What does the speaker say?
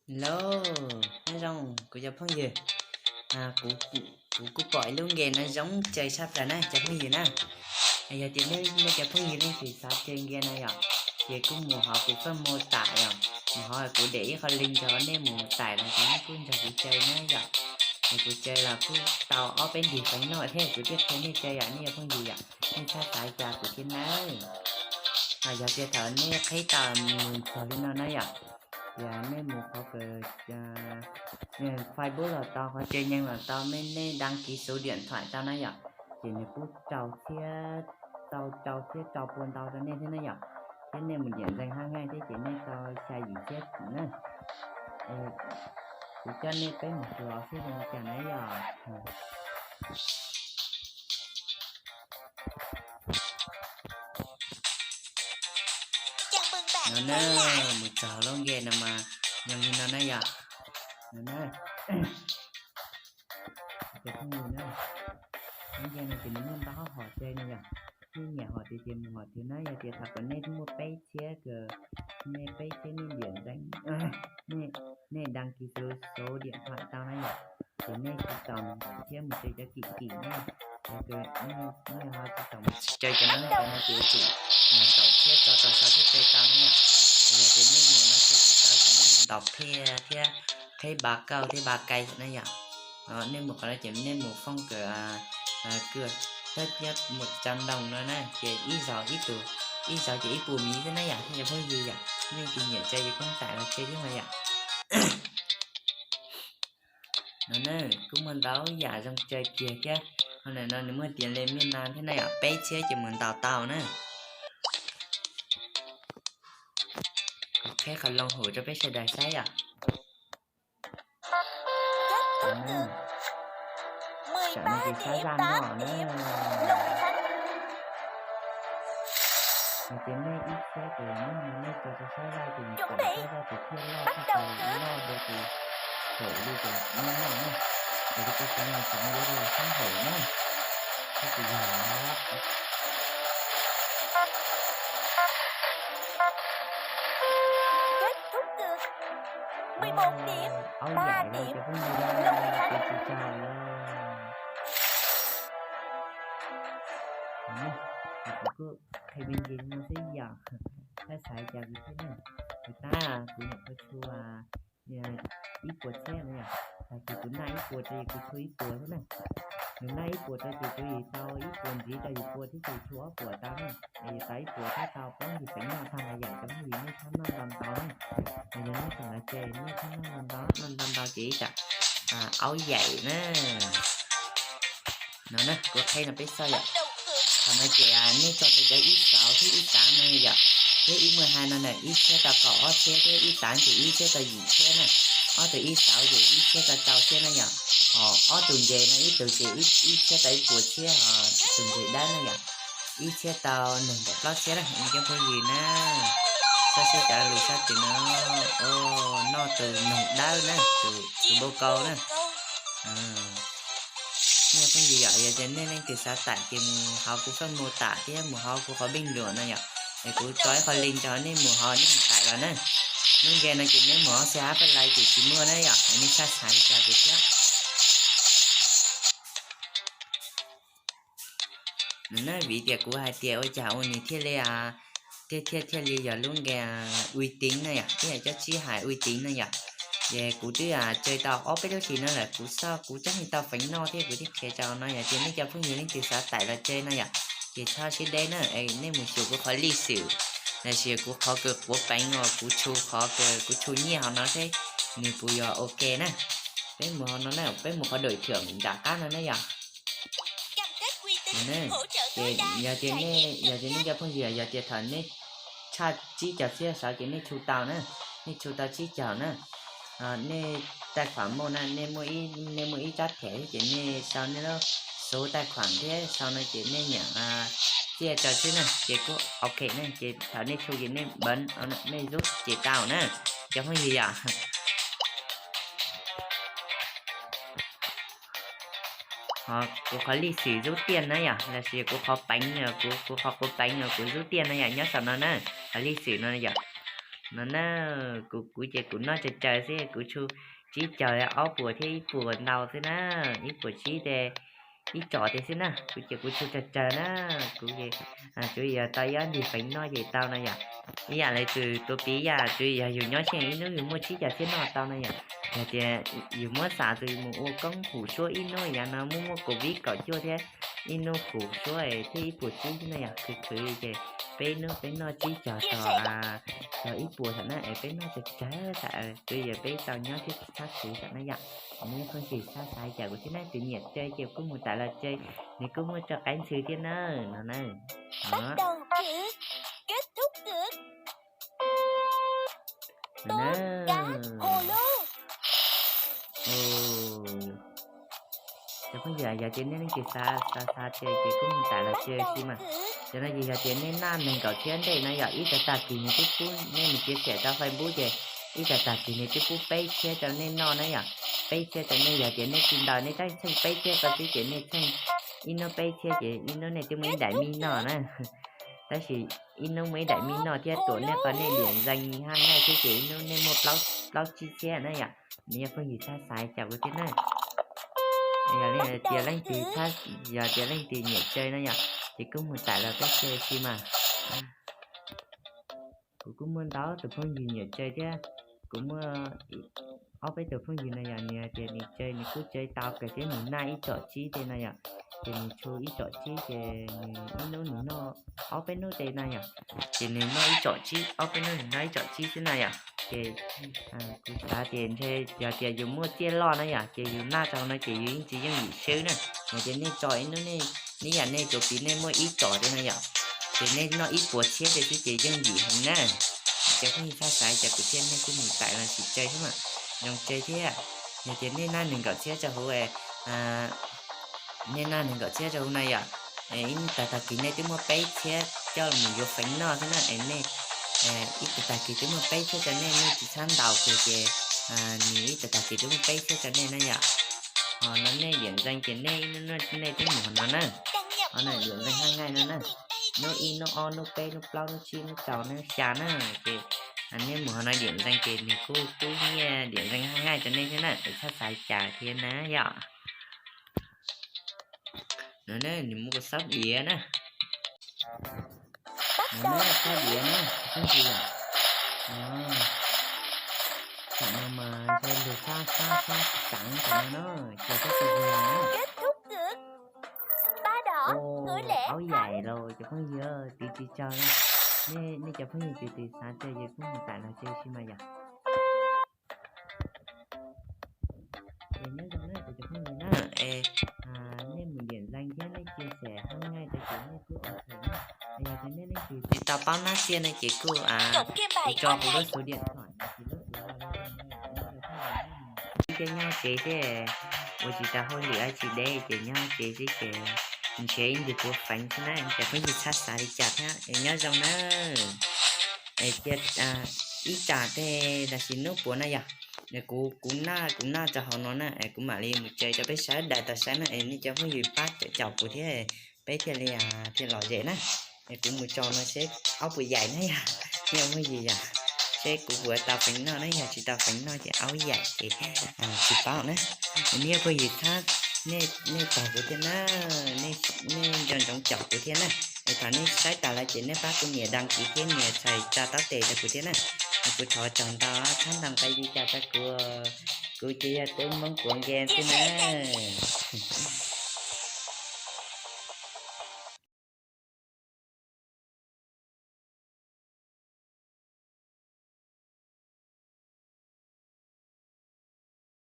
Hello, nyob zoo kuv cov phooj ywg. Kuv kuv kuj pom ib lub game no zoo tsawg tshaj plaws na cov phooj ywg na. Yog tias nej cov phooj ywg leej twg xav tsawg game no yom, ces kuj mus hauv kuv faj mo tam yom, mus hauv kuv de ib qho link rau nej mus tải los ces nej kuj nrog kuv tsawg na yom. Es kuv tsawg los kuj tau ob peb ntim feev noj thiab kuv thiaj qhia nej tsawg yom, nej cov phooj ywg yom, nej txhob xav cas kuv thiab nawb. Yog tias thaum nej qhib tau mus txog li no na yom, ces nej mus qhov kws Facebook los tau, qhov tswv nyeeg los tau, nej đăng ký số điện thoại tau na yom, ces nws pub rau txhiab, tau rau txhiab rau pua ntau rau nej thiab na yom. Thiab nej mus điểm danh hab ngaij thiab ces nej tau xya yim txhiab na. Kuv coj nej peb mus xyuas seb zoo li cas na yom. No na, mus txog lub game no mas zoo li no na yom. No na, cov phooj ywg na, lub game no ces nws muaj ntau hom tseg no yom. Nej nyiam hom twg ces mus hom twg na, yog tias thaum kom nej muaj peb txhiab kws, nej peb txhiab nej điểm danh, nej đăng ký số, số điện thoại tau na yom, ces nej tsis txaus nws thiab mus tsawg cov kim kim na. Nej ho tsis txaus mus tsawg cov no, cov no ces tsum nws ntaus thiab tso tau sau thiab tsawg tau na yom. Yog tias nej mus no tsawg tsis tau ces nej mus ntaus phiaj thiab qhib ba kauj thiab ba cay na yom. Nej mus qhov no ces nej mus foob kawm kawm thab thiab mus tsa ntoos no na, ces ib zaug ib tug, ib zaug ces ib puas miv xwb na yom, nej cov phooj ywg yom, nej tus nyiam tsawg ces koob tải los tsawg thiab mas yom. No na, kuj muaj ntau yam zoo tsawg kiag thiab. Qhov ntawm no nws muaj tias li mej na thiab na yom, peb txhiab ces mus ntaus tau na. Kuv qhib qhov loo hauv rau peb sawv daws saib yom. Tam no ces sab zaj noj na. Nws tias nej ib txhiab ces nws no nej tso rau sab zaj ces nws pom sab zaj ces thiaj loj txog loj dua ces thaum li ces nej noj na. Ces kuv xav nws xav yuav los sab hauv na. Sab tus yog aub yaim los cov phooj ywg, ces tsis tau lawm. Kuv kuj qhia me ntsis no xwb yom, txhob xav cas kuv thiab na. Kuv tab kuv nyuam qhuav tshu ib puas txhiab na yom, tag kis kuv naj ib puas rau ces kuv tshu ib puas xwb na. Nws naj ib puas rau ces kuv yim tau ib puas ntxiv rau yim puas thiab ces tshu ob puas tau na. Es yim tau ib puas thiab tau plaub yim feev noj tag los yom, cov phooj ywg nej txhob noj ntau ntau na. Es yog nej tseem los tsawg nej txhob noj ntau ntau, noj ntau ntau ces ib tsam aub yaim na. No na, kuv qhib no peb xauj yom. Thaum no ces nej tso rau cov ib xauv thiab ib tav no yom. Thiab ib muaj hais no na, ib txhiab tau kaum ob txhiab thiab ib tav ces ib txhiab tau yim txhiab na. Ob tug ib xauv ces ib txhiab tau rau txhiab na yom. Ho ob tug ntses no ib tug ces ib txhiab tau ib puas txhiab, ho tus ntses dawb na yom, ib txhiab tau nees nkaum plaub txhiab na, cov phooj ywg na. Txhob siab cov lus sab twg no, noj tus nees dawb na, tus npau kau na. Nej phooj ywg yom, yog tias nej leej twg xav tải ces mus hauv kuv faj mu tam thiab mus hauv kuv qhov pij luam no yom, es kuv tso ib qho link rau nej mus hauv nej mus tải los na. Lub game no ces nej mus hauv xe hab paj lais ces tsis muaj na yom, es nej txhob xav li cas kuv thiab. No na, vim tias kuv hais tias ua cas ua nws thiaj li, thiaj thiaj thiaj li yog lub game uy tín na yom, ib yam cov tsib hais uy tín na yom. Ces kuv twb tsawg tau ob peb lub hlis no lawm, kuv xauj kuv tseem tsis tau feev noj thiab kuv thiaj qhia rau no yom. Ces nej cov phooj ywg leej twg xav tải los tsawg no yom, ces txhob siab deb na, es nej mus xyuas kuv qhov lịch sử los sis kuv qhov kws quav peev uas kuv tshu qhov kws kuv tshu nyiaj hauv no seb nws puas yog ok na. Peb mus hauv no na, peb mus qhov đổi thưởng nram qab no na yom. Ces yog tias nej, yog tias nej cov phooj ywg yog tias thaum nej tshaj tsib caug txhiab saud ces nej tshu tau na, nej tshu tau tsib caug na. Nej tài khoản muaj na, nej muaj ib, nej muaj ib tsab thẻ thiab ces nej sau nej lub số tài khoản thiab sau no ces nej nyiam txiaj rau xwb na ces kuj ok na. Ces thaum nej tshu ces nej bấm, nej rút ces tau na, cov phooj ywg yom. Ho kuv qhov lịch sử rút tiền na yom, los sis kuv qhov peev, kuv qhov quav peev uas kuv rút tiền na yom, nyob saum no na, qhov lịch sử no yom. No na, kuv kuv ces kuv noj tsawg tsawg xwb, kuv tshu tsib caug ob puas thiab ib puas ntau xwb na, ib puas tsib tes ib tsom tes xwb na, kuv ces kuv tshu tsawg tsawg na, kuv ces tsuas yog tau ib ob ntim feev noj ces tau no yom. Ib yam li tus tuav piv yam tsuas yog yus nyob xyeej ib hnub yus muaj tsib caug txhiab noj tau no yom. Yog tias yus muab xav tus mus ua koob hum suab ib hnub yav no muaj muaj covid kaum cuaj thiab ib hnub hum suab thiab ib puas tsib xwb na yom, khwv khwv ces peb hnub peb noj tsib caug tog tog ib puas tham na es peb noj tsawg tsawg tham, tsuas yog peb tau nyob thiab tsis txhob khwv tham na yom. Nws phooj ywg txhob xav cas kuv thiab na, tus nyiam tsawg ces kuj mus tawm los tsawg, nws kuj muaj tso qaib ntxhw thiab na no na. Cov phooj ywg, yog tias nej leej twg xav xav xav tias ces kuj mus tawm los tsawg si mas, cov no ces yog tias nej naj nees nkaum txhiab ntej no yom, ib tag tag kis nws twb pub nej mus txiav xiam rau Facebook ces ib tag tag kis nws twb pub peb txhiab rau nej noj na yom. Peb txhiab rau nej, yog tias nej tsis ntaus nej tab txheej peb txhiab rau xwb ces nej txheej ib hnub peb txhiab ces ib hnub nej twb muaj ib daim mij noj na. Tab sis ib hnub muaj ib daim mij noj thiab tuam nej qhov nej diam nxees haj ngaij thiab ces ib hnub nej muaj plaub tsib txhiab na yom. Nws yog phooj ywg txhob xav cas kuv thiab na. Yog tias leej twg, yog tias leej twg nyiam tsawg no yom, ces kuj mus tawm los peb tsawg si mas. Kuv kuj muaj ntau tus phooj ywg nyiam tsawg thiab, kuv muaj ob peb tus phooj ywg no yom, nws hais tias nws tsawg nws kuj tsawg tau kawg thiab nws naj ib tsom tsib tej no yom, ces nws tshu ib tsom tsib ces nws ib hnub nws noj ob peb hnub tej no yom, ces nws noj ib tsom tsib, ob peb hnub nws noj ib tsom tsib xwb no yom. Ces kuv xav tias ntshe yog tias yus muaj txiaj loj na yom, ces yus naj rau no ces yus yeej tsis yooj yim swb na. Yog tias nej tso ib hnub nej, ib yam nej tuav piv nej muaj ib tsom tej no yom, ces nej noj ib puas txhiab tej xwb ces yooj yim heev na. Cov phooj ywg txhob xav cas kuv thiab, nej kuj mus tawm los sim tsawg xwb mas, zoo tsawg thiab. Yog tias nej naj nees nkaum txhiab rau hauv, nej naj nees nkaum txhiab rau hauv na yom, ib tag tag kis nej twb muaj peb txhiab coj mus yuav feev noj xwb na, es nej ib tag tag kis twb muaj peb txhiab rau nej, nej tsis txhob ntaus kiag ces nws ib tag tag kis twb muaj peb txhiab rau nej na yom. Ho no nej diam nxees ces nej, nej twb mus no na. Ho no diam nxees haj ngaij no na. Hnub ib, hnub ob, hnub peb, hnub plaub, hnub tsib, hnub rau, hnub xya na, ces nej mus ho no diam nxees ces nws kuj pub nyiaj diam nxees haj ngaij rau nej thiab na, es txhob xav cas thiab na yom. No na, nws muaj xab diav na. No na, xab diav na, phooj ywg. Tam no mas ntshe lug xab xab xab tseev tam no na, ces tib tug vag na. Aub yaim los cov phooj ywg, tiv tsis tsawg na. Nej cov phooj ywg tiv tiv xav tsawg ces kuj mus tawm los tsawg si mas yom. Es nyob zoo na cov phooj ywg na, es nej mus diam nxees thiab nej tsis xav haj ngaij rau ces nej kuj ok na. Yog tias nej leej twg tsis tau paub nab txiaj no ces kuj tso kuv lub xuv diam thoom no ces lub xuv ua li no na. Ib cov nyob tsev thiab ua tsis tau hauj lwm dab tsi deb ces nyob tsev xwb ces nrhiav ib ntus puav feev xwb na, cov phooj ywg txhob xav li cas thiab es nyob zoo na. Es cia ib tsam tej los sis hnub puav na yom, kuv, kuv naj, kuv naj rau hauv no na es kuv mam li mus tso rau peb sawv daws tau saib na, es nej cov phooj ywg pab caum caum kuv thiab, peb thiaj li thiaj lom zem na. Es kuv mus tso no seb aub puas yaim na yom, nej phooj ywg yom, seb kuv puas tau feev noj na, yog tsis tau feev noj ces aub yaim ces tsis paub na. Nej phooj ywg txhob, nej txog kuv thiab na, nej nco ntsoov caum kuv thiab na. Es thaum nej saib tas lawm ces nej pab kuv nias đăng ký thiab nias txhais tsa taub tes rau kuv thiab na. Es kuv thov tsaug ntau, txhob ntau nqe li cas rau kuv, kuv ces yog tub Hmoob Kuav Nkees xwb na.